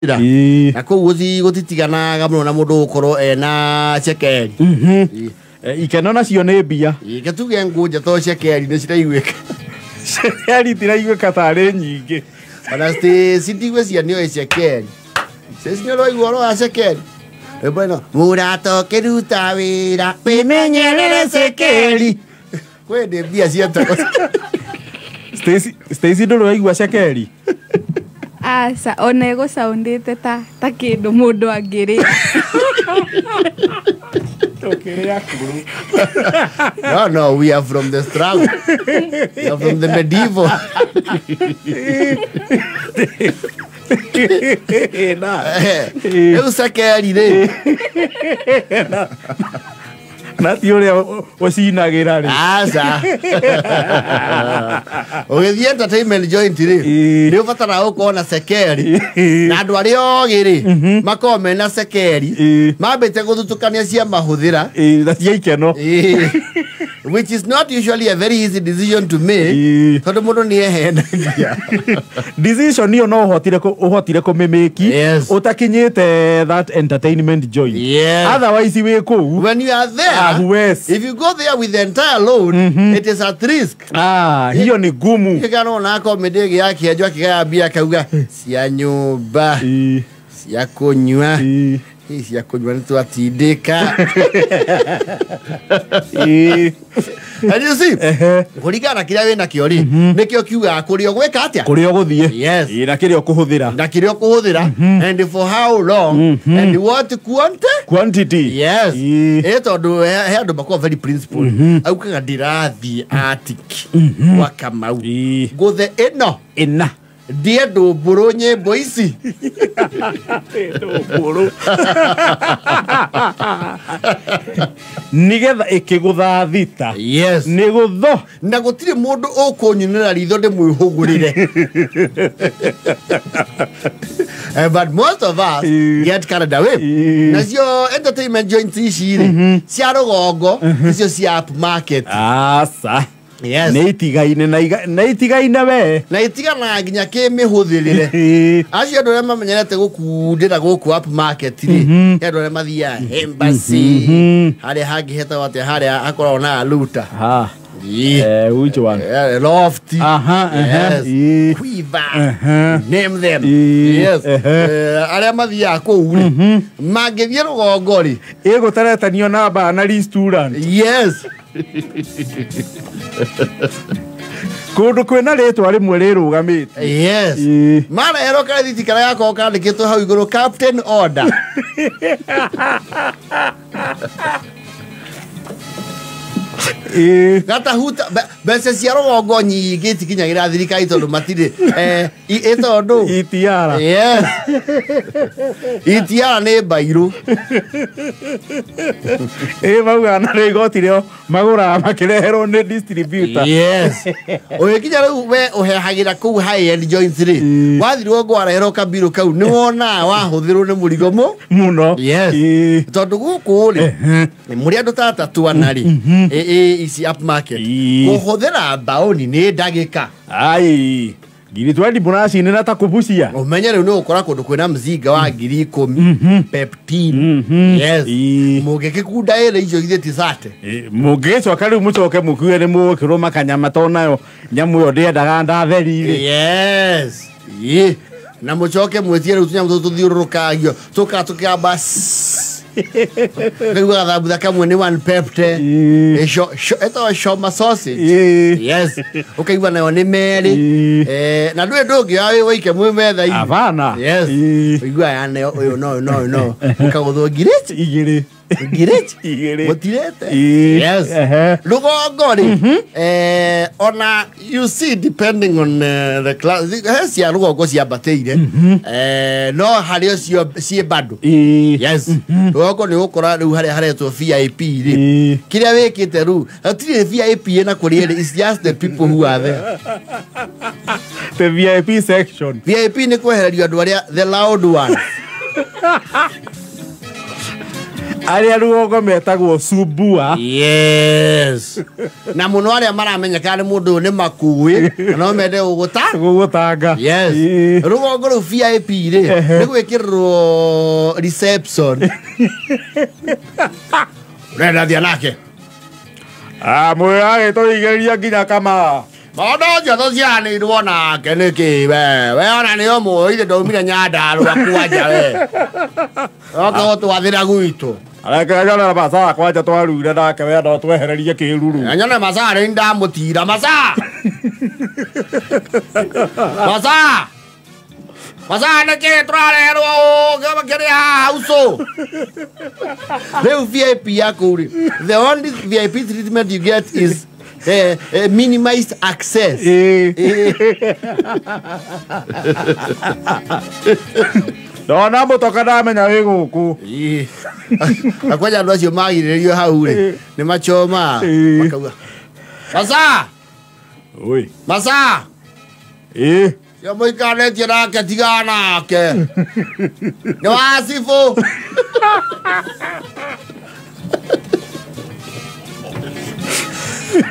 Na kũu gũtitiganaga mũno na mũndũ gũkorwo ena cekeri. Ikeno nacio nĩ mbia. Ĩ tuge ngũnja to cekeri nĩ ciraiguĩka. Cekeri itiraiguĩka tarĩ nyingĩ. Ona Stacy ndigwĩciria nĩoĩ cekeri. Stacy nĩ ũraigua ũhoro wa cekeri? Rwĩmbo ĩno mũrata ũkĩruta wĩra wĩmenyerere cekeri. Kwĩ ndĩ mbia cietagwo. Stacy ndũrĩ waigua cekeri? Aca, ona ĩgũcaundĩte ta kĩndũ mũndũ angĩrĩa. Tũkĩrĩa kuru. No, we are from the struggle. We are from the medieval. Rĩu cekeri rĩ. Na ti ũrĩa ũcinagĩra rĩ. Aca. Ũgĩthiĩ entertainment joint rĩ, nĩ ũbataraga gũkorwo na cekeri. Na andũ arĩa ogĩ rĩ, makoragwo mena cekeri. Mambĩte gũthutũkania cia mahũthĩra. Na cia ikeno. Which is not usually a very easy decision to make. Tondũ mũndũ nĩ ehenagia. Decision ĩyo no ũhotire kũmĩmĩki. Yes. Ũtakinyĩte that entertainment joint. Yes. Otherwise wĩ kũu. When you are there, yes. If you go there with the entire load, it is at risk. Hiyo ni gumu. Kigano na comedy yake ajua kigaya mbia kauga cia nyumba, cia kunywa, cia kunywa nitwatindika. And you see, kũringana na kĩrĩa wĩna kĩo rĩ, nĩkĩo kiugaga kũrĩa ũgwĩka atĩa? Kũrĩa ũgũthiĩ. Yes. Na kĩrĩa ũkũhũthĩra. Na kĩrĩa ũkũhũthĩra. And for how long? And what quantity? Yes. Tondũ he andũ makoragwo very principled. Aukaga ndirathiĩ atiki gwa Kamau. Ngũthe ĩno. Ĩna. Ndie ndũmbũrũ nyĩmbo ici. Ndũmbũrũ. Nigetha ĩkĩgũtha thita. Yes. Nĩ gũtho. Na gũtirĩ mũndũ ũkũnyunĩra ritho ndĩmwĩhũgũrĩre. But most of us get carried away. Nacio entertainment joints ici rĩ, cia rũgongo, icio cia up market. Aca. Yes. Nĩ itigaine na itigaine we. Na itiganaga nginya kĩmĩhũthĩrĩre. Acio andũ arĩa mamenyerete gũkundĩra gũkũ up market rĩ, he andũ arĩa mathiaga embassy, harĩa hangĩ hetagwo atĩa, harĩa hakoragwo na aluta. Which one? Lofty. Yes. Quiver. Name them. Yes. Arĩa mathiaga kũu rĩ, mangĩthiĩ rũgongo rĩ, ĩgũtaretanio na bana restaurant. Yes. Kũndũ kwĩna rĩtwa rĩmwe rĩrũgamĩte. Yes. Marehero karĩthiti karĩa gakoragwo kandĩkĩtwo hau igũrũ captain order. Gatahuta mbeca cia rũgongo nyingĩ itikinyagĩra thirikari tondũ matirĩ tondũ itiara. Yes. Itiara nĩ mbairũ. Maugaga na igoti rĩo magũraga makĩreherwo nĩ distributor. Yes. Ũgĩkinya rĩu we ũhehagĩra kũu high end joints rĩ, wathiĩ rũgongo wareherwo kabirũ kau nĩ wonaga wahũthĩrwo nĩ mũrigo mũno. Yes. Tondũ gũkũ rĩ, mũrĩ andũ ta atatũ ana rĩ, ici up market. Kũhũthĩra mbaũni nĩ ndagĩka. Ai, ngiri twendi mũracinĩra ta kũbucia. Ũmenye rĩu nĩ ũgũkora kũndũ kwĩna mzinga wa 10,000, peptin. Yes. Mũngĩgĩkunda ĩrĩ icio githĩ ti sate. Mũngĩgĩcoka rĩu mũcoke mũkiuge nĩ mũgũkĩrwo makanyama tonayo nyamũ ĩyo ndĩendaga ndatheri rĩ. Yes. Na mũcoke mwĩtie rĩu tũnyamũ tũtũ tũthiũrũrũkagio tũkaga tũkĩamba Rĩu gathambutha kamwe nĩ one pepte. Ĩtagwo shoma sausage. Yes. Ũkaigua nayo nĩ merĩ. Na ndũĩ ndũngĩoya wĩ wũike mwĩ metha-inĩ. Abana. Yes. Ũiguaga ya nayo ũyũ no no no. Ũkagũthwo ngirĩti. Igĩrĩ. Ngirĩti. Igĩrĩ. Mũtirĩte. Yes. Rũgongo rĩ, ona you see depending on the class, he cia rũgongo ciambatĩire. No harĩ ũcio ciĩ bado. Yes. Rũgongo nĩ ũgũkora rĩu harĩa haretwo VIP rĩ. Kĩrĩa wĩkĩte rĩu, hatirĩ VIP ĩna kũrĩa ĩrĩ, it's just the people who are there. The VIP section. VIP nĩ kwehererio andũ arĩa the loud ones. Arĩa rũgongo metagwo Sumbua. Yes. Na mũno arĩa maramenyeka nĩ mũndũ ũyũ nĩ makuĩ na no mende gũgũtanga. Yes. Rũgongo rũu VIP rĩ nĩ gwĩkĩrĩrwo reception. Ũrenda thiĩ nake. Mwĩrage tũigĩrĩria nginya kama. Maũndũ ũcio tũcianĩirwo nake nĩkĩ we? We ona nĩ ũmũĩ ithe ndaumire Nyandarũa kwanja we. Oka gũtwathĩra gwitũ. Areke nyone masaa kwanja twarure nake we no twehererie kĩruru. Nyone masaa rĩ ndamũtira masaa. Masaa. Masaa nĩkĩ tũrarerwo kĩrĩ haha uso. Rĩu VIP yaku rĩ, the only VIP treatment you get is minimized access. Ndona mũtoka ndamenya wĩ gũkũ. Na kwanja andũ acio magirĩrĩrio hau rĩ nĩ machoma makauga masaa. Oi. Masaa. Cio mũikarĩtie nake tigana nake. Nĩ wa cibũ.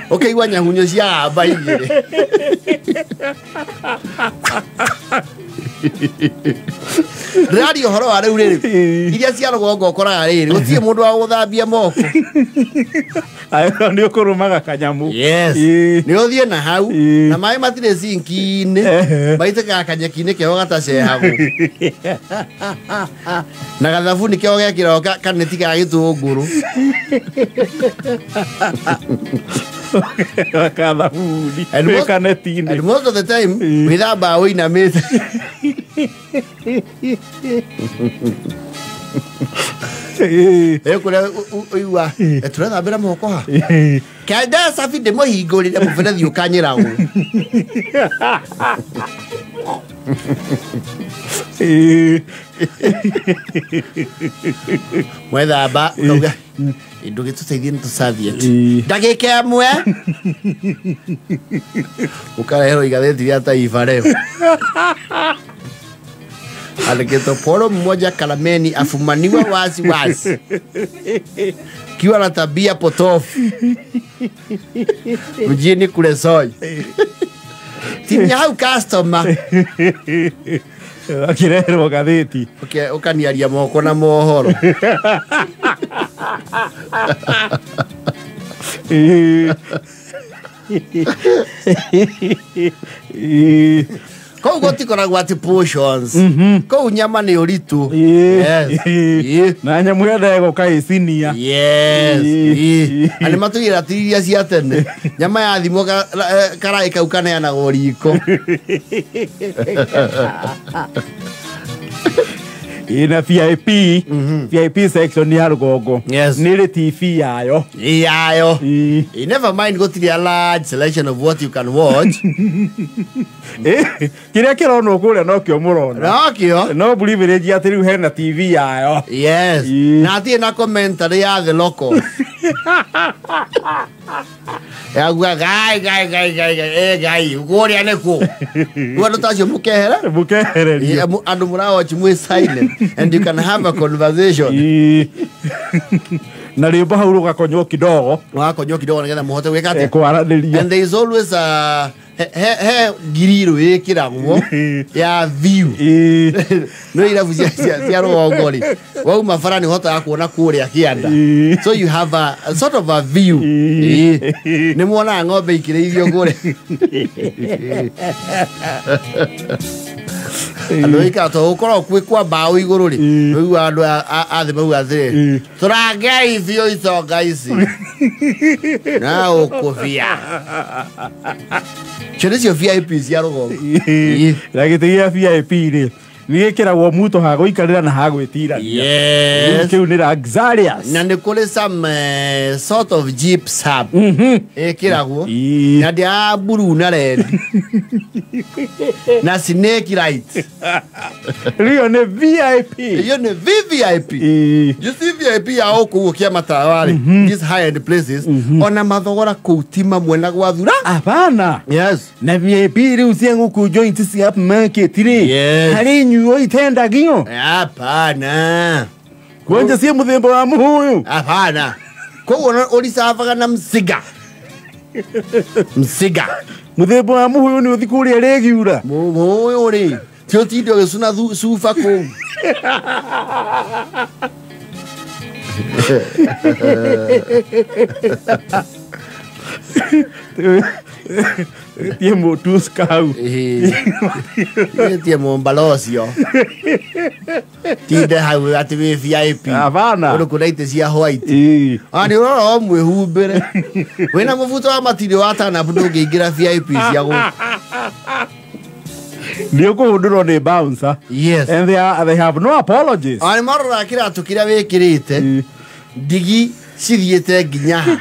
Ũkaigua nyahunyo cia amba igĩrĩ. Ndĩraria ũhoro wa rĩu rĩrĩ iria cia rũgongo ũkoraga rĩrĩ gũtirĩ mũndũ wa gũthambia moko. Nĩ ũkũrũmaga kanyamũ. Yes. Nĩ ũthiĩ na hau na maĩ matirĩ sinki-inĩ maitĩkaga kanyeki-inĩ keho gatacehagwo na gathabuni keho gekĩragwo kaneti ga gĩtũngũrũ. Kathabuni kaneti-inĩ. And most of the time wĩthambaga ũinamĩte. Kũrĩa ũigua tũrethambĩra moko ha kenda cabi ndĩmũhingũrĩre mũberethi ũkanyĩragwo. Mwethamba ũkauga ndũgĩtũteithie nĩ tũcabieti ndagĩka ĩmwe ũkareherwo igathĩti rĩa Taifa Leo. Andĩkĩtwo poro mmoja Kalameni afumaniwa wazi wazi kiwa na tabia potofu mjini Kuresoi. Tinia hau customer akĩreherwo gathĩti ũkaniaria moko na mohoro. Kũu gũtikoragwo atĩ portions. Kũu nyama nĩ ũritũ. Yes. Na nyamũ ĩyo ndegũka ĩcinia. Yes. Na nĩ matũigĩra ti iria cia tene. Nyama yathimwo karaĩ kau kaneanagwo riko. Ina VIP, VIP section ya rũgongo. Yes. Nĩ ĩrĩ TV yayo. Yayo. Never mind gũtirĩ a large selection of what you can watch. Kĩrĩa kĩronwo kũrĩa nokĩo mũrona. Nokĩo. No privilege atĩ rĩu hena TV yayo. Yes. Na hatirĩ na commentary ya the local. Yaguga gai gai gai gai gai gai kũrĩa nĩkũ. Rĩu andũ ta acio mũkehera? Mũkehererio. Andũ mũrawatch mwĩ silent and you can have a conversation. Na rwĩmbo hau rũgakonywo kidogo. Rũgakonywo kidogo nĩgetha mũhote gwĩka atĩa? Kwaranĩria. And there is always a he ngiriro ĩkĩragwo ya view. No irabu cia rũgongo rĩ wauma bara nĩ ũhotaga kuona kũrĩa kĩanda. So you have a sort of a view. Nĩ muonaga ng'ombe ikĩrĩithio kũrĩa. Andũ ika to ũkoragwo kwĩ kwa mbaũ igũrũ rĩ ũiguaga andũ a thĩ mauga atĩrĩ tũrangei biũ itonga ici na ũkũbia. Icio nĩcio VIP cia rũgongo. Na gĩtĩ gĩa VIP rĩ nĩ gĩkĩragwo muto ha gũikarĩra na ha gwĩtirania. Yes. Kĩu nĩ luxurious. Na nĩ kũrĩ some sort of jeep sub ĩkĩragwo na ndĩa blue na red na snake light. Rĩo nĩ VIP. Iyo nĩ VVIP. You see VIP ya ũkũ gũkia matawa rĩ these high end places ona mathogora kũu ti mamwe na gwathura. Hapana. Yes. Na VIP rĩu cia gũkũ joint cia upmarket rĩ Yes. harĩ inyuo itendagio. Hapana. Wenje sie muthemba wa muhuyu. Hapana. Koguo ũricavaga na msiga. Msiga. Muthemba wa muhuyu ni uthi kuria rĩgiura. Muhuyu rĩ ti ũtinde ũgĩcuna cuba kũu. Tie mũtuska hau. Tie mũmbalocio. Tinde hau atĩ wĩ VIP. Hapana. Ũndũ kuna itĩ cia white. Nĩ ũrora o mwĩhumbĩre. Wĩna mũbuto wa matirĩ wa tanabu ndũngĩingĩra VIP cia gũkũ. Nĩ ũkũhũndũrwo nĩ bouncer. Yes. And they have no apologies. Nĩ maroraga kĩratũ kĩrĩa wĩkĩrĩte. Ndigi cithiĩte nginya ha.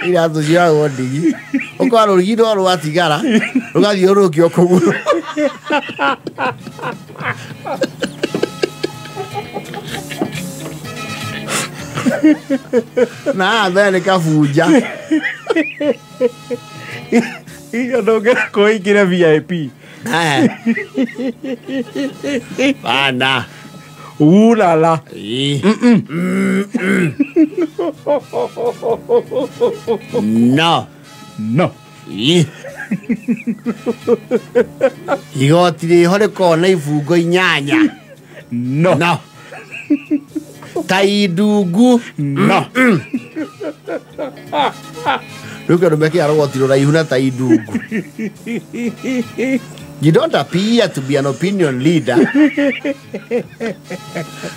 Iratũ cioyagwo ndigi. Ũkora rũrigi no rwatigara rũgathiũrũrũkio kũgũrũ. Na haha mbere nĩ kabunja. Icio ndũngĩra kũingĩra VIP. Bana. Ulala. No. No. Igoti rĩho rĩkoragwo na ibungo 8. No. No. Ta indungu. No. Rĩu kĩndũ mekĩraga rũgoti rũraihu na ta indungu. You don't appear to be an opinion leader.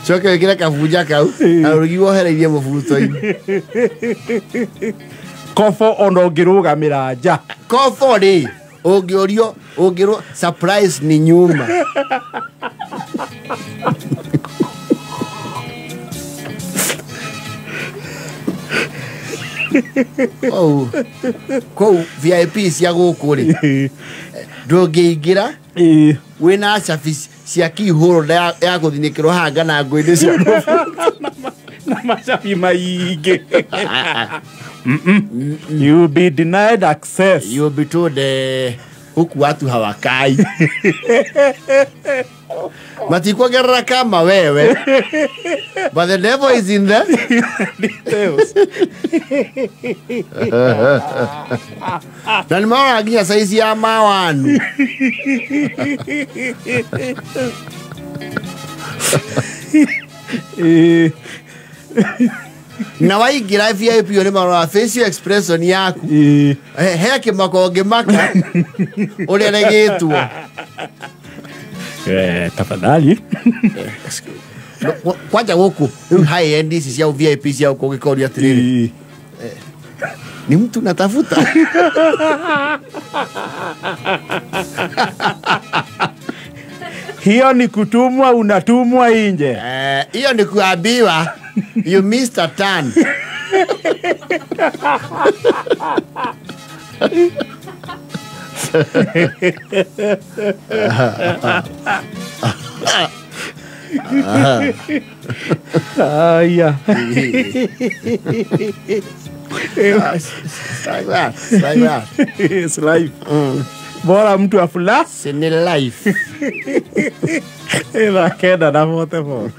Coke wĩkĩre kabunja kau na rũrigi wohereirie mũbuto-inĩ. Kobo ona ũngĩrũgamĩra nja. Kobo rĩ ũngĩũrio ũngĩrwo surprise ni nyuma. Kũu VIP cia gũkũ rĩ ndũngĩingĩra wĩna cabi cia keyhole ya gũthinĩkĩrwo hanga na ngũ-inĩ cia na macabi maingĩ. You be denied access. You be told huku watu hawakai. Matikuongerera kama wewe. But the devil is in the details. Na nimeona nginya saizi ya mawanu. Na waingĩra VIP nĩ marora facial expression yaku. He kĩmako ũngĩmaka ũrĩa regĩtwo. Tafadhali. Kwanja gũkũ rĩu high end ici cia VIP cia gũkũ ũgĩkoria atĩrĩrĩ, ni mtu natafuta. Hiyo ni kutumwa, unatumwa nje. Hiyo ni kuambiwa you missed a turn. Aya. It's like that. It's like that. It's life. Bora mtu afula. Ni life. Ila kenda na mote po.